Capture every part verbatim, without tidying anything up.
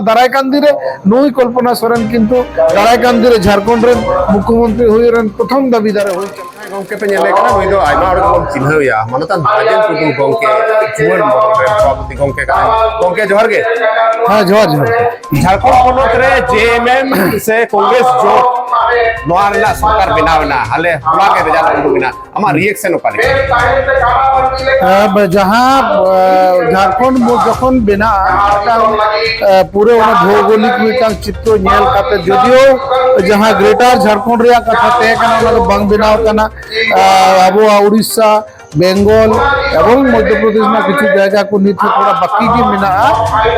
ᱫᱟᱨᱟᱭ ᱠᱟᱱ ᱫᱤᱱ ᱨᱮ ᱱᱩᱭ ᱠᱚᱞᱯᱚᱱᱟ ᱥᱚᱨᱮᱱ ᱠᱤᱱᱛᱩ ᱫᱟᱨᱟᱭ ᱠᱟᱱ ᱫᱤᱱ ᱨᱮ ᱡᱷᱟᱲᱠᱷᱚᱸᱰ ᱨᱮᱱ ᱢᱩᱠᱷᱭᱚᱢᱚᱱᱛᱨᱤ ᱦᱩᱭ ᱨᱮᱱ ᱯᱨᱚᱛᱷᱚᱢ ᱫᱟᱹᱵᱤᱫᱟᱨ ᱮ ᱦᱩᱭ ᱠᱟᱱᱟ᱾ ᱦᱮᱸ, ᱜᱚᱢᱠᱮ ᱯᱮ ᱧᱮᱞᱮ ᱠᱟᱱᱟ, ᱱᱩᱭ ᱫᱚ ᱟᱭᱢᱟ ᱦᱚᱲ ᱜᱮᱵᱚᱱ ᱪᱤᱱᱦᱟᱹᱣ ᱮᱭᱟ, ᱢᱟᱱᱚᱛᱟᱱ ᱨᱟᱡᱮᱱ ᱴᱩᱰᱩ ᱜᱚᱢᱠᱮ, ᱡᱩᱣᱟᱹᱱ ᱢᱚᱦᱚᱞ ᱨᱮᱱ ᱥᱚᱵᱷᱟᱯᱚᱛᱤ ᱜᱚᱢᱠᱮ ᱠᱟᱱᱟᱭ᱾ ᱜᱚᱢᱠᱮ, ᱡᱚᱦᱟᱨ ᱜᱮ᱾ ᱦᱮᱸ, ᱡᱚᱦᱟᱨ, ᱡᱚᱦᱟᱨ᱾ ᱡᱷᱟᱲᱠᱷᱚᱸᱰ ᱯᱚᱱᱚᱛ ᱨᱮ ᱡᱮ ᱮᱢ ᱮᱢ ᱥᱮ ᱠᱚᱝᱜᱨᱮᱥ ᱡᱳᱴ, ᱱᱚᱣᱟ ᱨᱮᱱᱟᱜ ᱥᱚᱨᱠᱟᱨ ᱵᱮᱱᱟᱣ ᱮᱱᱟ, ᱦᱟᱞᱮ ᱦᱚᱞᱟ ᱜᱮ ᱨᱮᱡᱟᱞᱴ ᱩᱰᱩᱠ ᱮᱱᱟ, ᱟᱢᱟᱜ ᱨᱤᱭᱮᱠᱥᱚᱱ ᱚᱠᱟ ᱞᱮᱠᱟ? ᱮ, ᱡᱟᱦᱟᱸ, ᱮ, ᱡᱷᱟᱲᱠᱷᱚᱸᱰ ᱢᱩ-, ᱡᱚᱠᱷᱚᱱ ᱵᱮᱱᱟᱜᱼᱟ, ᱢᱤᱫᱴᱟᱝ, ᱮ, ᱯᱩᱨᱟᱹ ᱚᱱᱟ ᱵᱷᱳᱜᱳᱞᱤᱠ ᱢᱤᱫᱴᱟᱝ ᱪᱤᱛᱨᱚ ᱧᱮᱞ ᱠᱟᱛᱮ, ᱡᱚᱫᱤᱭᱳ ᱡᱟᱦᱟᱸ ᱜᱨᱮᱴᱟᱨ ᱡᱷᱟᱲᱠᱷᱚᱸᱰ ᱨᱮᱭᱟᱜ ᱠᱟᱛᱷᱟ ᱛᱟᱦᱮᱸ ᱠᱟᱱᱟ, ᱚᱱᱟ ᱫᱚ ᱵᱟᱝ ᱵᱮᱱᱟᱣ ᱠᱟᱱᱟ᱾ ᱮ, ᱟᱵᱚᱣᱟᱜ ᱩᱲᱤᱥᱥᱟ, ᱵᱮᱝᱜᱚᱞ ᱮᱵᱚᱝ ᱢᱚᱫᱽᱫᱷᱚ ᱯᱨᱚᱫᱮᱥ ᱨᱮᱱᱟᱜ ᱠᱤᱪᱷᱩ ᱡᱟᱭᱜᱟ ᱠᱚ ᱱᱤᱛ ᱦᱚᱸ ᱛᱷᱚᱲᱟ ᱵᱟᱹᱠᱤ ᱜᱮ ᱢᱮᱱᱟᱜᱼᱟ,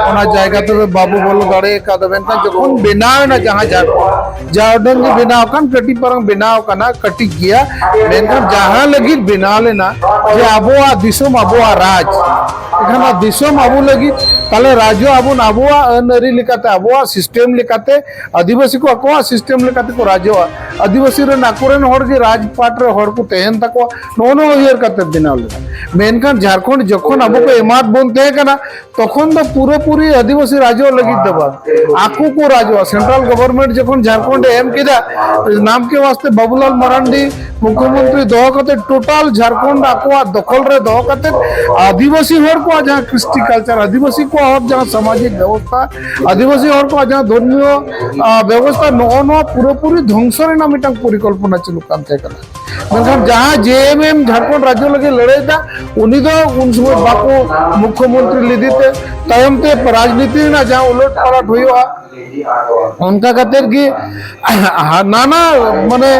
ᱚᱱᱟ ᱡᱟᱭᱜᱟ ᱛᱮᱫᱚ ᱵᱟᱵᱚ ᱵᱚᱞᱚ ᱫᱟᱲᱮ ᱠᱟᱣᱫᱟ᱾ ᱢᱮᱱᱠᱷᱟᱱ ᱡᱚᱠᱷᱚᱱ ᱵᱮᱱᱟᱣ ᱮᱱᱟ ᱡᱟᱦᱟᱸ ᱡᱷᱟᱲᱠᱷᱚᱸᱰ, ᱡᱟ ᱩᱰᱟᱹᱝ ᱜᱮ ᱵᱮᱱᱟᱣ ᱟᱠᱟᱱ, ᱠᱟᱹᱴᱤᱡ ᱯᱟᱨᱟᱝ ᱵᱮᱱᱟᱣ ᱠᱟᱱᱟ, ᱠᱟᱹᱴᱤᱡ ᱜᱮᱭᱟ, ᱢᱮᱱᱠᱷᱟᱱ ᱡᱟᱦᱟᱸ ᱞᱟᱹᱜᱤᱫ ᱵᱮᱱᱟᱣ ᱞᱮᱱᱟ ᱡᱮ ᱟᱵᱚᱣᱟᱜ ᱫᱤᱥᱚᱢ, ᱟᱵᱚᱣᱟᱜ ᱨᱟᱡᱽ, ᱮᱱᱠᱷᱟᱱ ᱚᱱᱟ ᱫᱤᱥᱚᱢ ᱟᱵᱚ ᱞᱟᱹᱜᱤᱫ ᱛᱟᱦᱞᱮ ᱨᱟᱡᱽ ᱟᱵᱚᱱ, ᱟᱵᱚᱣᱟᱜ ᱟᱹᱱ ᱟᱹᱨᱤ ᱞᱮᱠᱟᱛᱮ, ᱟᱵᱚᱣᱟᱜ ᱥᱤᱥᱴᱮᱢ ᱞᱮᱠᱟᱛᱮ, ᱟᱹᱫᱤᱵᱟᱹᱥᱤ ᱠᱚ ᱟᱠᱚᱣᱟᱜ ᱥᱤᱥᱴᱮᱢ ᱞᱮᱠᱟᱛᱮ ᱠᱚ ᱨᱟᱡᱚᱜᱼᱟ, ᱟᱹᱫᱤᱵᱟᱹᱥᱤ ᱨᱮᱱ ᱟᱠᱚᱨᱮᱱ ᱦᱚᱲ ᱜᱮ ᱨᱟᱡᱽᱯᱟᱴ ᱨᱮ ᱦᱚᱲ ᱠᱚ ᱛᱟᱦᱮᱱ ᱛᱟᱠᱚᱣᱟ, ᱱᱚᱜᱼᱚ ᱱᱚᱣᱟ ᱩᱭᱦᱟᱹᱨ ᱠᱟᱛᱮ ᱵᱮᱱᱟᱣ ᱞᱮᱫᱟ᱾ ᱢᱮᱱᱠᱷᱟᱱ ᱡᱷᱟᱲᱠᱷᱚᱸᱰ ᱡᱚᱠᱷᱚᱱ ᱟᱵᱚ ᱠᱚ ᱮᱢᱟᱫ ᱵᱚᱱ ᱛᱟᱦᱮᱸ ᱠᱟᱱᱟ, ᱛᱚᱠᱷᱚᱱ ᱫᱚ ᱯᱩᱨᱟᱹᱯᱩᱨᱤ ᱟᱹᱫᱤᱵᱟᱹᱥᱤ ᱨᱟᱡᱚᱜ ᱞᱟᱹᱜᱤᱫ ᱫᱚ ᱵᱟᱝ, ᱟᱠᱚ ᱠᱚ ᱨᱟᱡᱚᱜᱼᱟ᱾ ᱥᱮᱱᱴᱨᱟᱞ ᱜᱚᱵᱷᱚᱨᱱᱢᱮᱱᱴ ᱡᱚᱠᱷᱚᱱ ᱡᱷᱟᱲᱠᱷᱚᱸᱰ ᱮ ᱮᱢ ᱠᱮᱫᱟ, ᱱᱟᱢ ᱠᱮ ᱣᱟᱥᱛᱮ ᱵᱟᱵᱩᱞᱟᱞ ᱢᱟᱨᱟᱱᱰᱤ ᱢᱩᱠᱷᱭᱚᱢᱚᱱᱛᱨᱤ ᱫᱚᱦᱚ ᱠᱟᱛᱮ, ᱴᱳᱴᱟᱞ ᱡᱷᱟᱲᱠᱷᱚᱸᱰ ᱟᱠᱚᱣᱟᱜ ᱫᱚᱠᱷᱚᱞ ᱨᱮ ᱫᱚᱦᱚ ᱠᱟᱛᱮ, ᱟᱹᱫᱤᱵᱟᱹᱥᱤ ᱦᱚᱲ ᱠᱚᱣᱟᱜ ᱡᱟᱦᱟᱸ ᱠᱨᱤᱥᱴᱤ ᱠᱟᱞᱪᱟᱨ, ᱟᱹᱫᱤᱵᱟᱹᱥᱤ ᱠᱚᱣᱟᱜ ᱦᱚᱲ ᱡᱟᱦᱟᱸ ᱥᱟᱢᱟᱡᱤᱠ ᱵᱮᱵᱚᱥᱛᱷᱟ, ᱟᱹᱫᱤᱵᱟᱹᱥᱤ ᱦᱚᱲ ᱠᱚᱣᱟᱜ ᱡᱟᱦᱟᱸ ᱫᱷᱚᱨᱢᱤᱭᱚ, ᱟ, ᱵᱮᱵᱚᱥᱛᱷᱟ, ᱱᱚᱜᱼᱚ ᱱᱚᱣᱟ ᱯᱩᱨᱟᱹᱯᱩᱨᱤ ᱫᱷᱚᱝᱥᱚ ᱨᱮᱱᱟᱜ ᱢᱤᱫᱴᱟᱝ ᱯᱚᱨᱤᱠᱚᱞᱯᱚᱱᱟ ᱪᱟᱹᱞᱩᱜ ᱠᱟᱱ ᱛᱟᱦᱮᱸ ᱠᱟᱱᱟ᱾ ᱢᱮᱱᱠᱷᱟᱱ ᱡᱟᱦᱟᱸ ᱡᱮ ᱮᱢ ᱮᱢ ᱡᱷᱟᱲᱠᱷᱚᱸᱰ ᱨᱟᱡᱽᱡᱚ ᱞᱟᱹᱜᱤᱫ ᱞᱟᱹᱲᱦᱟᱹᱭ ᱫᱟ, ᱩᱱᱤ ᱫᱚ ᱩᱱ ᱥᱚᱢᱚᱭ ᱵᱟᱠᱚ ᱢᱩᱠᱷᱭᱚᱢᱚᱱᱛᱨᱤ ᱞᱮᱫᱮ ᱛᱮ, ᱛᱟᱭᱚᱢ ᱛᱮ ᱨᱟᱡᱽᱱᱤᱛᱤ ᱨᱮᱱᱟᱜ ᱡᱟᱦᱟᱸ ᱩᱞᱟᱹᱴ ᱯᱟᱞᱟᱴ ᱦᱩᱭᱩᱜᱼᱟ, ᱚᱱᱠᱟ ᱠᱟᱛᱮᱫ ᱜᱮ ᱱᱟᱱᱟ, ᱢᱟᱱᱮ,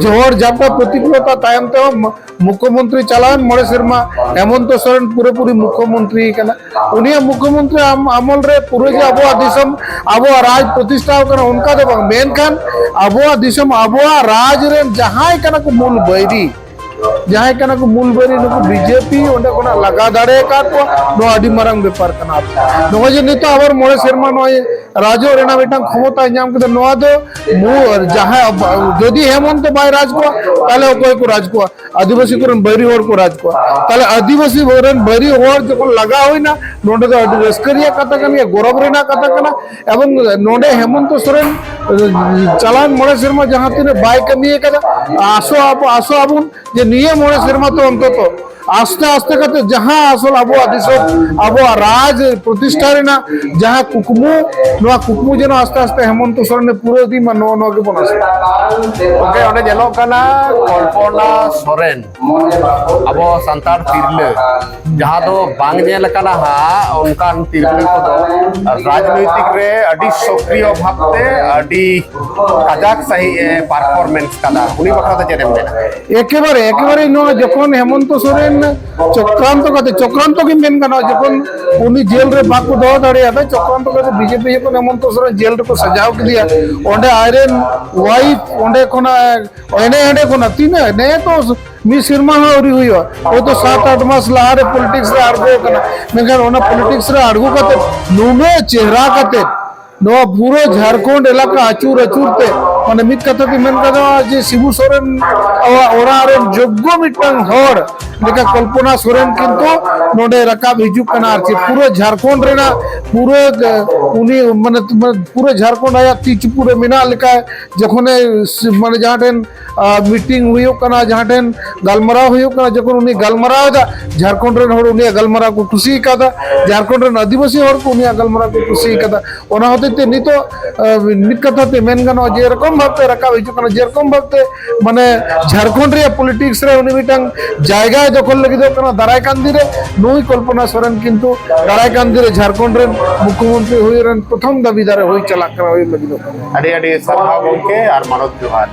ᱡᱷᱚᱲ ᱡᱷᱟᱯᱴᱟ ᱯᱨᱚᱛᱤᱠᱩᱞᱚᱛᱟ ᱛᱟᱭᱚᱢ ᱛᱮᱦᱚᱸ ᱢᱩᱠᱷᱭᱚᱢᱚᱱᱛᱨᱤ ᱪᱟᱞᱟᱣᱮᱱ ᱢᱚᱬᱮ ᱥᱮᱨᱢᱟ ᱦᱮᱢᱚᱱᱛᱚ ᱥᱚᱨᱮᱱ ᱯᱩᱨᱟᱹᱯᱩᱨᱤ ᱢᱩᱠᱷᱭᱚᱢᱚᱱᱛᱨᱤ ᱠᱟᱱᱟ᱾ ᱩᱱᱤᱭᱟᱜ ᱢᱩᱠᱷᱭᱚᱢᱚᱱᱛᱨᱤ ᱟᱢ-, ᱟᱢᱚᱞ ᱨᱮ ᱯᱩᱨᱟᱹ ᱡᱮ ᱟᱵᱚᱣᱟᱜ ᱫᱤᱥᱚᱢ, ᱟᱵᱚᱣᱟᱜ ᱨᱟᱡᱽ ᱯᱨᱚᱛᱤᱥᱴᱷᱟ ᱟᱠᱟᱱᱟ, ᱚᱱᱠᱟ ᱫᱚ ᱵᱟᱝ᱾ ᱢᱮᱱᱠᱷᱟᱱ ᱟᱵᱚᱣᱟᱜ ᱫᱤᱥᱚᱢ, ᱟᱵᱚᱣᱟᱜ ᱨᱟᱡᱽ ᱨᱮᱱ ᱡᱟᱦᱟᱸᱭ ᱠᱟᱱᱟ ᱠᱚ ᱢᱩᱞ ᱵᱟᱹᱭᱨᱤ, ᱡᱟᱦᱟᱸᱭ ᱠᱟᱱᱟ ᱠᱚ ᱢᱩᱞ ᱵᱟᱹᱭᱨᱤ, ᱱᱩᱠᱩ ᱵᱤᱡᱮᱯᱤ ᱚᱸᱰᱮ ᱠᱷᱚᱱᱟᱜ ᱞᱟᱜᱟ ᱫᱟᱲᱮ ᱟᱠᱟᱫ ᱠᱚᱣᱟ, ᱱᱚᱣᱟ ᱟᱹᱰᱤ ᱢᱟᱨᱟᱝ ᱵᱮᱯᱟᱨ ᱠᱟᱱᱟ᱾ ᱱᱚᱜᱼᱚᱭ ᱡᱮ ᱱᱤᱛᱚᱜ ᱟᱵᱟᱨ ᱢᱚᱬᱮ ᱥᱮᱨᱢᱟ ᱱᱚᱜᱼᱚᱭ ᱨᱟᱡᱚᱜ ᱨᱮᱱᱟᱜ ᱢᱤᱫᱴᱟᱝ ᱠᱷᱚᱢᱚᱛᱟᱭ ᱧᱟᱢ ᱠᱮᱫᱟ᱾ ᱱᱚᱣᱟ ᱫᱚ ᱢᱩ-, ᱡᱟᱦᱟᱸᱭ ᱟᱵ-, ᱡᱩᱫᱤ ᱦᱮᱢᱚᱱᱛᱚ ᱵᱟᱭ ᱨᱟᱡᱽ ᱠᱚᱣᱟ, ᱛᱟᱦᱞᱮ ᱚᱠᱚᱭ ᱠᱚ ᱨᱟᱡᱽ ᱠᱚᱣᱟ? ᱟᱹᱫᱤᱵᱟᱹᱥᱤ ᱠᱚᱨᱮᱱ ᱵᱟᱹᱭᱨᱤ ᱦᱚᱲ ᱠᱚ ᱨᱟᱡᱽ ᱠᱚᱣᱟ᱾ ᱛᱟᱦᱞᱮ ᱟᱹᱫᱤᱵᱟᱹᱥᱤ ᱨᱮᱱ ᱵᱟᱹᱭᱨᱤ ᱦᱚᱲ ᱡᱚᱠᱷᱚᱱ ᱞᱟᱜᱟ ᱦᱩᱭᱱᱟ, ᱱᱚᱰᱮ ᱫᱚ ᱟᱹᱰᱤ ᱨᱟᱹᱥᱠᱟᱹ ᱨᱮᱭᱟᱜ ᱠᱟᱛᱷᱟ ᱠᱟᱱ ᱜᱮᱭᱟ, ᱜᱚᱨᱚᱵᱽ ᱨᱮᱱᱟᱜ ᱠᱟᱛᱷᱟ ᱠᱟᱱᱟ᱾ ᱮᱵᱚᱝ ᱱᱚᱰᱮ ᱦᱮᱢᱚᱱᱛᱚ ᱥᱚᱨᱮᱱ, ᱮ, ᱪᱟᱞᱟᱣᱮᱱ ᱢᱚᱬᱮ ᱥᱮᱨᱢᱟ ᱡᱟᱦᱟᱸ ᱛᱤᱱᱟᱹᱜ ᱵᱟᱭ ᱠᱟᱹᱢᱤ ᱟᱠᱟᱫᱟ, ᱟᱥᱚᱜ ᱟᱵᱚ, ᱟᱥᱚᱜ ᱟᱵᱚᱱ ᱡᱮ ᱱᱤᱭᱟᱹ ᱢᱚᱬᱮ ᱥᱮᱨᱢᱟ ᱛᱮ ᱚᱱᱛᱚᱛᱚ ᱟᱥᱛᱮ ᱟᱥᱛᱮ ᱠᱟᱛᱮ ᱡᱟᱦᱟᱸ ᱟᱥᱚᱞ ᱟᱵᱚᱣᱟᱜ ᱫᱤᱥᱚᱢ, ᱟᱵᱚᱣᱟᱜ ᱨᱟᱡᱽ ᱯᱨᱚᱛᱤᱥᱴᱷᱟ ᱨᱮᱱᱟᱜ ᱡᱟᱦᱟᱸ ᱠᱩᱠᱢᱩ, ᱱᱚᱣᱟ ᱠᱩᱠᱢᱩ ᱡᱮᱱᱚ ᱟᱥᱛᱮ ᱟᱥᱛᱮ ᱦᱮᱢᱚᱱᱛᱚ ᱥᱚᱨᱮᱱ ᱮ ᱯᱩᱨᱟᱹᱣ ᱤᱫᱤ ᱢᱟ, ᱱᱚᱣᱟ, ᱱᱚᱣᱟ ᱜᱮᱵᱚᱱ ᱟᱥᱚᱜᱼᱟ᱾ ᱜᱚᱢᱠᱮ, ᱚᱸᱰᱮ ᱧᱮᱞᱚᱜ ᱠᱟᱱᱟ ᱠᱚᱞᱯᱚᱱᱟ ᱥᱚᱨᱮᱱ, ᱟᱵᱚ ᱥᱟᱱᱛᱟᱲ ᱛᱤᱨᱞᱟᱹ, ᱡᱟᱦᱟᱸ ᱫᱚ ᱵᱟᱝ ᱧᱮᱞ ᱟᱠᱟᱱᱟ ᱦᱟᱸᱜ, ᱚᱱᱠᱟᱱ ᱛᱤᱨᱞᱟᱹ ᱠᱚᱫᱚ ᱨᱟᱡᱽᱱᱳᱭᱛᱤᱠ ᱨᱮ ᱟᱹᱰᱤ ᱥᱚᱠᱨᱤᱭᱚ ᱵᱷᱟᱵᱽᱛᱮ, ᱟᱹᱰᱤ ᱠᱟᱡᱟᱠ ᱥᱟᱺᱦᱤᱡ ᱮ performance ᱠᱟᱫᱟ᱾ ᱩᱱᱤ ᱵᱟᱠᱷᱨᱟ ᱛᱮ ᱪᱮᱫ ᱮᱢ ᱢᱮᱱᱟ? ᱮᱠᱮᱵᱟᱨᱮ, ᱮᱠᱮᱵᱟᱨᱮ ᱱᱚᱣᱟ ᱡᱚᱠᱷᱚᱱ ᱦᱮᱢᱚᱱᱛᱚ ᱥᱚᱨᱮᱱ ᱪᱚᱠᱨᱟᱱᱛᱚ ᱠᱟᱛᱮ, ᱪᱚᱠᱨᱟᱱᱛᱚ ᱜᱮ ᱢᱮᱱ ᱜᱟᱱᱚᱜᱼᱟ, ᱡᱚᱠᱷᱚᱱ ᱩᱱᱤ ᱡᱮᱞ ᱨᱮ ᱵᱟᱠᱚ ᱫᱚᱦᱚ ᱫᱟᱲᱮᱭᱟᱫᱟ, ᱪᱚᱠᱨᱟᱱᱛᱚ ᱠᱟᱛᱮ ᱵᱤᱡᱮᱯᱤ ᱡᱚᱠᱷᱚᱱ ᱦᱮᱢᱚᱱᱛᱚ ᱥᱚᱨᱮᱱ ᱡᱮᱞ ᱨᱮᱠᱚ ᱥᱟᱡᱟᱣ ᱠᱮᱫᱮᱭᱟ, ᱚᱸᱰᱮ ᱟᱡᱨᱮᱱ wife ᱚᱸᱰᱮ ᱠᱷᱚᱱᱟᱜ ᱮᱱᱮ ᱮᱸᱰᱮ ᱠᱷᱚᱱᱟᱜ ᱛᱤᱱᱟᱹᱜ, ᱱᱮ ᱛᱚ ᱢᱤᱫ ᱥᱮᱨᱢᱟ ᱦᱚᱸ ᱟᱹᱣᱨᱤ ᱦᱩᱭᱩᱜᱼᱟ, ᱦᱚᱭᱛᱚ ᱥᱟᱛ ᱟᱴ ᱢᱟᱥ ᱞᱟᱦᱟᱨᱮ politics ᱨᱮ ᱟᱬᱜᱚ ᱟᱠᱟᱱᱟ, ᱢᱮᱱᱠᱷᱟᱱ ᱚᱱᱟ politics ᱨᱮ ᱟᱬᱜᱚ ᱠᱟᱛᱮ ᱱᱩᱱᱟᱹᱜ ᱪᱮᱦᱨᱟ ᱠᱟᱛᱮ ᱱᱚᱣᱟ ᱯᱩᱨᱟᱹ ᱡᱷᱟᱲᱠᱷᱚᱸᱰ ᱮᱞᱟᱠᱟ ᱟᱹᱪᱩᱨ ᱟᱹᱪᱩᱨ ᱛᱮ, ᱢᱟᱱᱮ ᱢᱤᱫ ᱠᱟᱛᱷᱟ ᱛᱮ ᱢᱮᱱ ᱜᱟᱱᱚᱜᱼᱟ ᱡᱮ ᱥᱤᱵᱩ ᱥᱚᱨᱮᱱ ᱟᱜ ᱚᱲᱟᱜ ᱨᱮᱱ ᱡᱳᱜᱽᱜᱚ ᱢᱤᱫᱴᱟᱝ ᱦᱚᱲ ᱞᱮᱠᱟ ᱠᱚᱞᱯᱚᱱᱟ ᱥᱚᱨᱮᱱ ᱠᱤᱱᱛᱩ ᱱᱚᱰᱮ ᱨᱟᱠᱟᱵ ᱦᱤᱡᱩᱜ ᱠᱟᱱᱟ᱾ ᱟᱨ ᱪᱮᱫ ᱯᱩᱨᱟᱹ ᱡᱷᱟᱲᱠᱷᱚᱸᱰ ᱨᱮᱱᱟᱜ ᱯᱩᱨᱟᱹ, ᱮ, ᱩᱱᱤ ᱢᱟᱱᱮ, ᱢᱟᱱᱮ ᱯᱩᱨᱟᱹ ᱡᱷᱟᱲᱠᱷᱚᱸᱰ ᱟᱭᱟᱜ ᱛᱤ ᱪᱩᱯᱩᱫ ᱨᱮ ᱢᱮᱱᱟᱜ ᱞᱮᱠᱟ ᱡᱚᱠᱷᱚᱱᱮ ᱥᱤ-, ᱢᱟᱱᱮ ᱡᱟᱦᱟᱸ ᱴᱷᱮᱱ, ᱟ, meeting ᱦᱩᱭᱩᱜ ᱠᱟᱱᱟ, ᱡᱟᱦᱟᱸ ᱴᱷᱮᱱ ᱜᱟᱞᱢᱟᱨᱟᱣ ᱦᱩᱭᱩᱜ ᱠᱟᱱᱟ, ᱡᱚᱠᱷᱚᱱ ᱩᱱᱤ ᱜᱟᱞᱢᱟᱨᱟᱣ ᱮᱫᱟ, ᱡᱷᱟᱲᱠᱷᱚᱸᱰ ᱨᱮᱱ ᱦᱚᱲ ᱩᱱᱤᱭᱟᱜ ᱜᱟᱞᱢᱟᱨᱟᱣ ᱠᱚ ᱠᱩᱥᱤ ᱟᱠᱟᱫᱟ, ᱡᱷᱟᱲᱠᱷᱚᱸᱰ ᱨᱮᱱ ᱟᱹᱫᱤᱵᱟᱹᱥᱤ ᱦᱚᱲ ᱠᱚ ᱩᱱᱤᱭᱟᱜ ᱜᱟᱞᱢᱟᱨᱟᱣ ᱠᱚ ᱠᱩᱥᱤ ᱟᱠᱟᱫᱟ᱾ ᱚᱱᱟ ᱦᱚᱛᱮᱡ ᱛᱮ ᱱᱤᱛᱚᱜ, ᱟ, ᱢᱤᱫ ᱠᱟᱛᱷᱟ ᱛᱮ ᱢᱮᱱ ᱜᱟᱱᱚᱜᱼᱟ, ᱡᱮᱨᱚᱠᱚᱢ ᱵᱷᱟᱵᱛᱮ ᱨᱟᱠᱟᱵ ᱦᱤᱡᱩᱜ ᱠᱟᱱᱟ, ᱡᱮᱨᱚᱠᱚᱢ ᱵᱷᱟᱵᱛᱮ ᱢᱟᱱᱮ ᱡᱷᱟᱲᱠᱷᱚᱸᱰ ᱨᱮᱭᱟᱜ politics ᱨᱮ ᱩᱱᱤ ᱢᱤᱫᱴᱟᱝ ᱡᱟᱭᱜᱟᱭ ᱫᱚᱠᱷᱚᱞ ᱞᱟᱹᱜᱤᱫᱚᱜ ᱠᱟᱱᱟ ᱫᱟᱨᱟᱭ ᱠᱟᱱ ᱫᱤᱱ ᱨᱮ, ᱱᱩᱭ ᱠᱚᱞᱯᱚᱱᱟ ᱥᱚᱨᱮᱱ ᱠᱤᱱᱛᱩ ᱫᱟᱨᱟᱭ ᱠᱟᱱ ᱫᱤᱱ ᱨᱮ ᱡᱷᱟᱲᱠᱷᱚᱸᱰ ᱨᱮᱱ ᱢᱩᱠᱷᱭᱚᱢᱚᱱᱛᱨᱤ ᱦᱩᱭ ᱨᱮᱱ ᱯᱨᱚᱛᱷᱚᱢ ᱫᱟᱹᱵᱤᱫᱟᱨ ᱮ ᱦᱩᱭ ᱪᱟᱞᱟᱜ ᱠᱟᱱᱟ, ᱦᱩᱭ ᱞᱟᱹᱜᱤᱫᱚᱜ ᱠᱟᱱᱟ᱾ ᱟᱹᱰᱤ ᱟᱹᱰᱤ ᱥᱟᱨᱦᱟᱣ ᱜᱚᱢᱠᱮ ᱟᱨ ᱢᱟᱱᱚᱛ ᱡᱚᱦᱟᱨ᱾